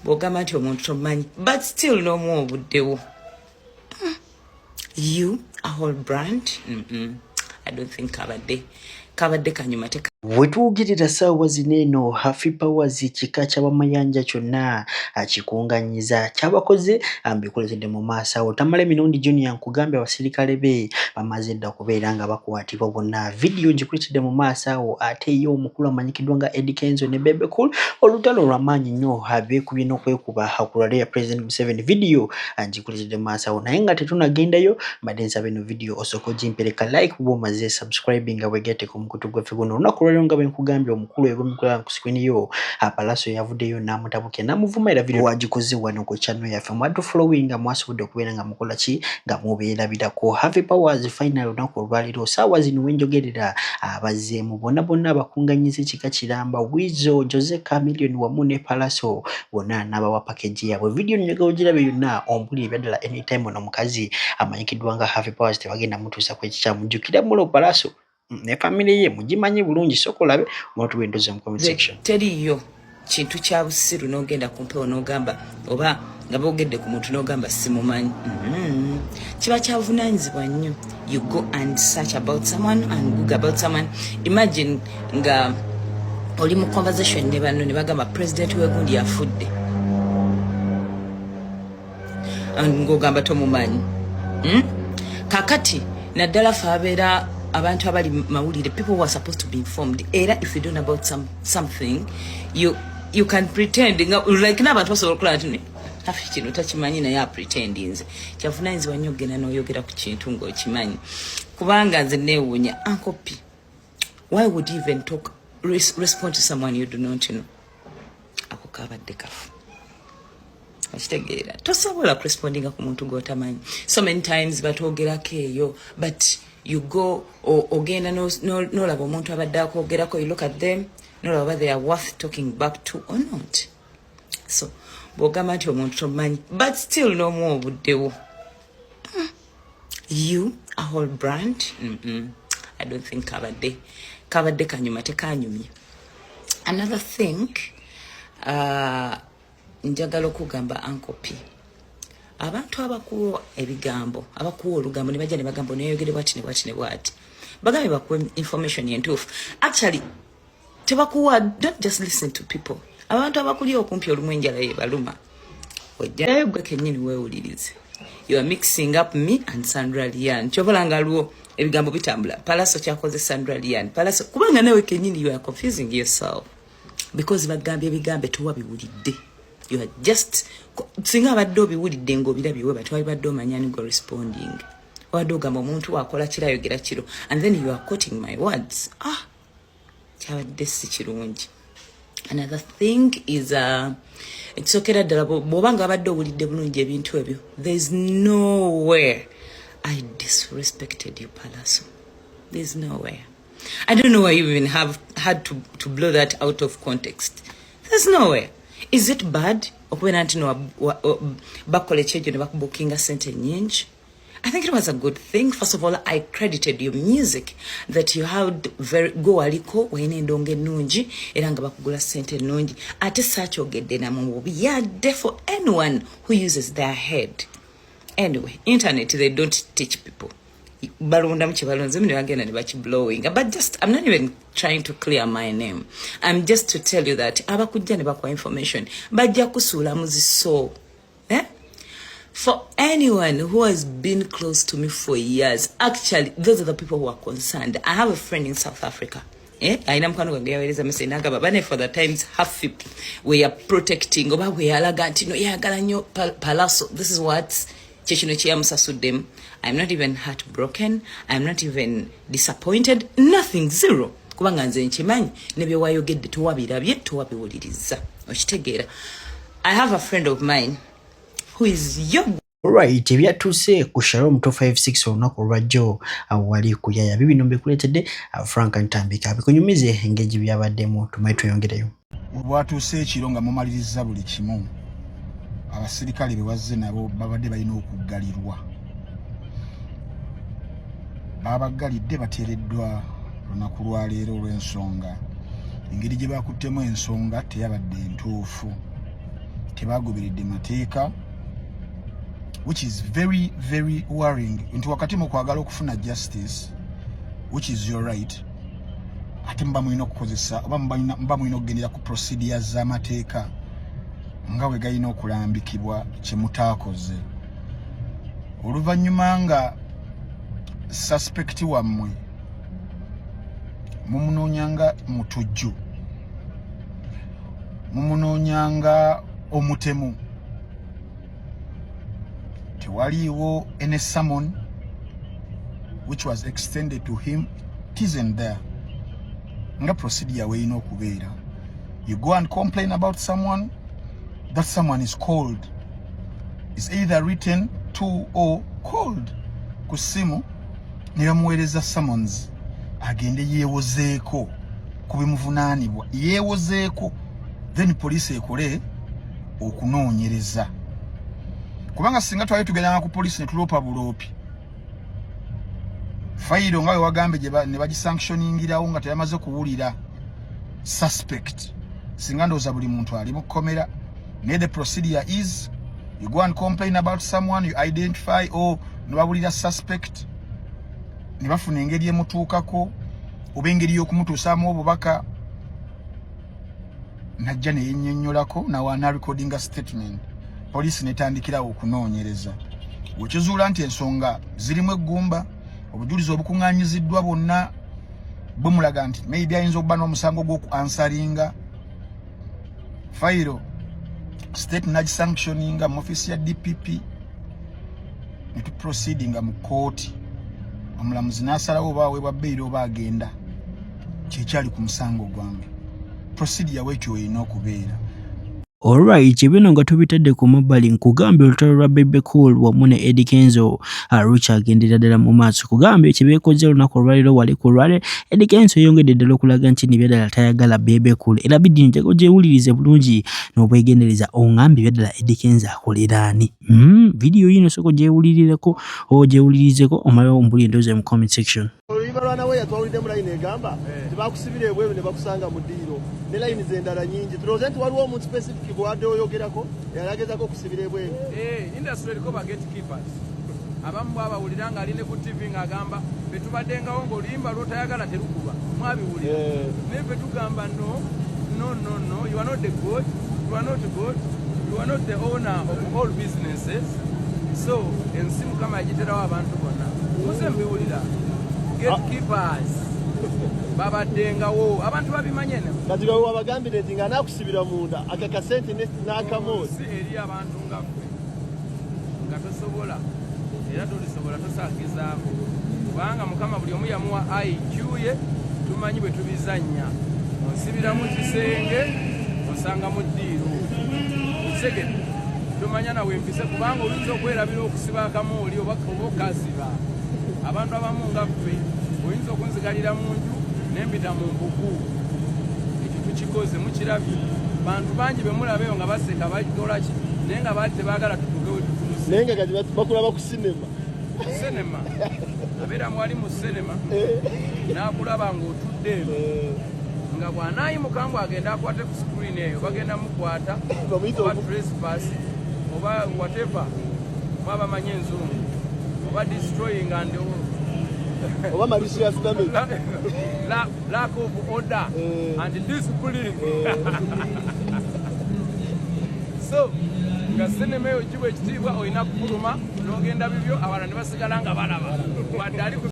Bw'ogamba nti omuntu tomanyi, but still n'omuwa obuddewo, you a whole brand. I don't think kabadde kanyuma. Wetwogerera ssaawa zino eno, Haffy Powers kika ky'abamayanja kyonna akikunganyiza kyabakoze mbikuletedde mu maaso awo. Tamale Mirundi Junior, nkugambye abasirikale be bamaze dda okubeera nga bakwatibwa bonna. Vidiyo ngikuletedde mu maaso awo. Ate ye omukulu amanyikiddwa nga Eddy Kenzo ne Bebe Cool, olutalo lw'amaanyi nnyo, beekubye n'okwekuba ku rally ya President Museveni. Vidiyo ngikuletedde mu maaso awo, naye nga tetunagendayo, mbadde nsaba eno vidiyo osooka ogimpereka like, bw'oba omaze subscribing nga wegatte ku mukutu gwaffe guno. Olunaku olwaleero, nga bwe nkugambye, omukulu ebwemukulaba ku screen yo, Pallaso yavuddeyo n'amutabukira n'amuvuma, era video wagikoze wano ku channel yaffe. Mwatu following nga mwasobodde okubeera nga mukola ki, nga mubeerabirako. Haffy Powers final olunaku olwaleero, saawa zino wenjogerera, abazzeemu bonna bonna abakunganyiza ekika kiramba, Weasel, Jose Chameleone wamu ne Pallaso, bonna n'abawa package yaabwe. Vidiyo njagala ogirabe yonna, ompulire ebyaddala. Anytime ono omukazi amanyikiddwa nga Haffy Powers tebagenda mutuusa ku ekikyamu. Jjukira mulo Pallaso ne famire ye mugimanyi bulungi. Sooka olabe omuntu bwendoze mu comment section. Teriyo kintu kya busiru n'ogenda ku mpewo n'ogamba, oba nga boogedde ku muntu n'ogamba simumanyi. Kiba kyavunaanyizibwa nnyo. You go and search about someone and Google about someone. Imagine nga oli mu conversation ne banno ne bagamba president wegundi afudde, ng'ogamba tomumanyi? Kakati naddala fe abeera abantu abali mawulire, people who are supposed to be informed, era if you don't know about something, you can pretend nga like n'abantu basobola okulaba nti afe kino takimanyi naye apretendinze. Kyavunanyizibwa nnyo okugenda n'oyogera ku kintu ng'okimanyi, kubanga nze neewuunya, Uncle P, why would you even talk, respond to someone you do not know? Ako kabadde kafu, okitegeera? Tosobola kurespondinga ku muntu gw'otamanyi. So many times batwogerako eyo, but you go, ogenda n'olaba omuntu abadde akwogerako, you look at them n'olaba oba they are worth talking back to or not. So bw'ogamba nti omuntu tomanyi, but still n'omuwa obuddewo, you a whole brand. I don't think kabadde kanyuma, tekanyumye. Another thing, njagala okugamba Uncle P, abantu abakuwa ebigambo, abakuwa olugambo ne bajja ne bagamba neyogere bwati ne bwati ne bwati, bagambe bakuwa information entuufu. Actually tebakuwa. Don't just listen to people. Abantu abakuli okumpi olumu enjala yebaluma. Ojjayo gwe kennyini weewulirize. You are mixing up me and Sandra Lian. Kyobola nga lwo ebigambo bitambula, Palaso kyakoze Sandra Lian, Palaso, kubanga nawe kennyini you are confusing yourself, because bagambye ebigambo tewabiwulidde. You are just, singa abadde obiwulidde ng'obirabye we bati, walibadde omanya ni go responding, wabadde ogamba omuntu wakola kiro ayogera kiro, and then you are quoting my words. Ah, kyabadde si kirungi. Another thing is, ekisookera ddala, bw'oba nga abadde owulidde bulungi ebintu ebyo, there is nowhere I disrespected you, Palaso. There is nowhere. I don't know why you even have had to blow that out of context. There's nowhere. Is it bad okubeera nti no bakola ekyejo ne bakubukinga sente nyingi? I think it was a good thing. First of all, I credited your music that you had very go waliko walina endongo ennungi era nga bakugula ssente ennungi. Ate saakyogedde na mu bubi yadde, for anyone who uses their head. Anyway, internet, they don't teach people. Balondamu kye balonzemu ne bagenda ne bakiblowinga. But just, I'm not even trying to clear my name. I'm just to tell you that abakujja ne bakuwa information bajja kusuula mu ziso. Eh? For anyone who has been close to me for years, actually, those are the people who are concerned. I have a friend in South Africa. Eh? Alina mukwano gwange yaweereza message n'agamba bane for the times Haffy we are protecting oba bwe yalaga nti no yagala nnyo Palaso. This is what kyekino kyeyamusasuddemu. I'm not even heartbroken, I'm not even disappointed, nothing, zero, kubanga nze nkimanyi ne bye wayogedde tewabirabye, tewabiwuliriza, okitegeera? I have a friend of mine who is your Alright, ebyatuuse ku Shalom 256 olunaku olwajjo wali ku Yaya, bibino mbikuleetedde. Frank Ntambika abikunyumize engeri byabaddemu, tumaye tweyongereyo. Bwatuuse ekiro nga mumaliriza buli kimu, abasirikale be wazze nabo babadde balina okuggalirwa, babaggalidde, bateereddwa lunaku lwaleero olw'ensonga engeri gye bakuttemu ensonga teyabadde entuufu. Tebagoberedde mateeka, which is very, very worrying, nti wakati mu kwagala okufuna justice, which is your right, ate muba mulina okukozesa oba muba mulina okugendera ku procedures z'amateeka nga bwe galina okulambikibwa, kye mutaakoze. Oluvannyuma nga suspect wammwe mumunoonyanga mutujju, mumunoonyanga omutemu, tewaliiwo any summon which was extended to him. It isn't there nga procedure weerina okubeera. You go and complain about someone, that someone is called, is either written to or called ku ssimu, ne bamuweereza summons agende yeewozeeko ku bimuvunaanibwa, yeewozeeko, then poliisi ekole okunoonyereza. Kubanga singa twali tugendanga ku poliisi ne tuloopa buloopi fayiro nga wewagambe ne bagisanctioningirawo nga teyamaze kuwulira suspect, singa ndowooza buli muntu ali mu kkomera. Naye the procedure is, you go and complain about someone, you identify or ne babulira suspect, ne bafuna engeri emutuukako oba engeri y'okumutuusaamu obubaka, najja ne yennyonnyolako nawa recordinga statement, poliisi netandikirawo okunoonyereza. Wekizuula nti ensonga zirimu eggumba, obujulizi obukuŋŋaanyiziddwa bwonna bumulaga nti maybe ayinza okuba n'omusango gw'oku answeringa, fayiro state nagisanctioninga mu ofiisi ya DPP, ne tuproceedinga mu kooti, omulamuzi n'asalawo oba aweebwa bbeiro oba agenda. Kyekyali ku musango gwange, procedure bwetyo erina okubeera. Alright, bino nga tubitadde ku mabbali, nkugambye olutalo lwa Bebe Cool wamu ne Eddy Kenzo lukyagendera ddala mu maaso. Kugambye kye beekoze olunaku olwaleero wali ku lwale, Eddy Kenzo yongedde ddala okulaga nti ni byaddala tayagala Bebe Cool. Era vidiyo njagala ogyewulirize bulungi n'obwegendereza, oŋŋambye byaddala Eddy Kenzo akolera ani? Vidiyo yino sooka ogyewulirireko, ogyewulirizeko, omale ombulire endowooza mu comment section. Oluyimba lwa Naweya twawuliddemu layini egamba tebakusibira ebweru ne bakusanga mu ddiiro, ne layini zendala nyingi. Tulowooze nti waliwo omuntu specific gwewadde oyogerako eyali agezako okusibira ebweru? Eh, industry eriko ba gatekeepers. Abamu bwabawulira ng'ali ne ku TV ng'agamba betubaddengawo ng'oluyimba lw'otayagala terukuba, mwabiwulira. Naye ffe tugamba, "No, no, no, no, you are not the god, you are not god, you are not the owner of all businesses." So ensi Mukama yagiterawo abantu bonna. Muze mbiwulira, gatekeepers babaddengawo, abantu babimanye ne Kati bawe wabagambire nti ng'anaakusibira munda akakasente n'akamooti. Si eri abantu nga ffe nga tosobola era tolisobola, tosagizaako, kubanga Mukama buli omu yamuwa IQ ye. Tumanyi bwe tubizannya. Onsibira mu kisenge, osanga mu ddiiro, okitegedde? Tomanya nawe mpise, kubanga oyinza okwerabira okusiba akamooli oba okasiba. Abantu abamu nga ffe oyinza okunzigalira mu nju nempita mu mpuku. Ekyo tukikoze, mukirabye. Bantu bangi bemulabeyo nga baseka, bakolaki, naye nga baali tebaagala tutuuke we tutuuse. Naye nga kati bakulaba ku sinema. Senema abeera mwali mu senema n'akulaba ng'otudde eno, nga bw'anaayimuka mbu agenda akwate ku screen eyo, bagenda mukwata. Bamuyite oba trespass oba whatever, mwabamanyi enzungu, oba destroying and oba malicious damage. Lack of order and discipline. So nga sinema eyo giwa ekitiibwa, olina kufuluma n'ogenda bibyo, abalala ne basigala nga balaba wadde ali ku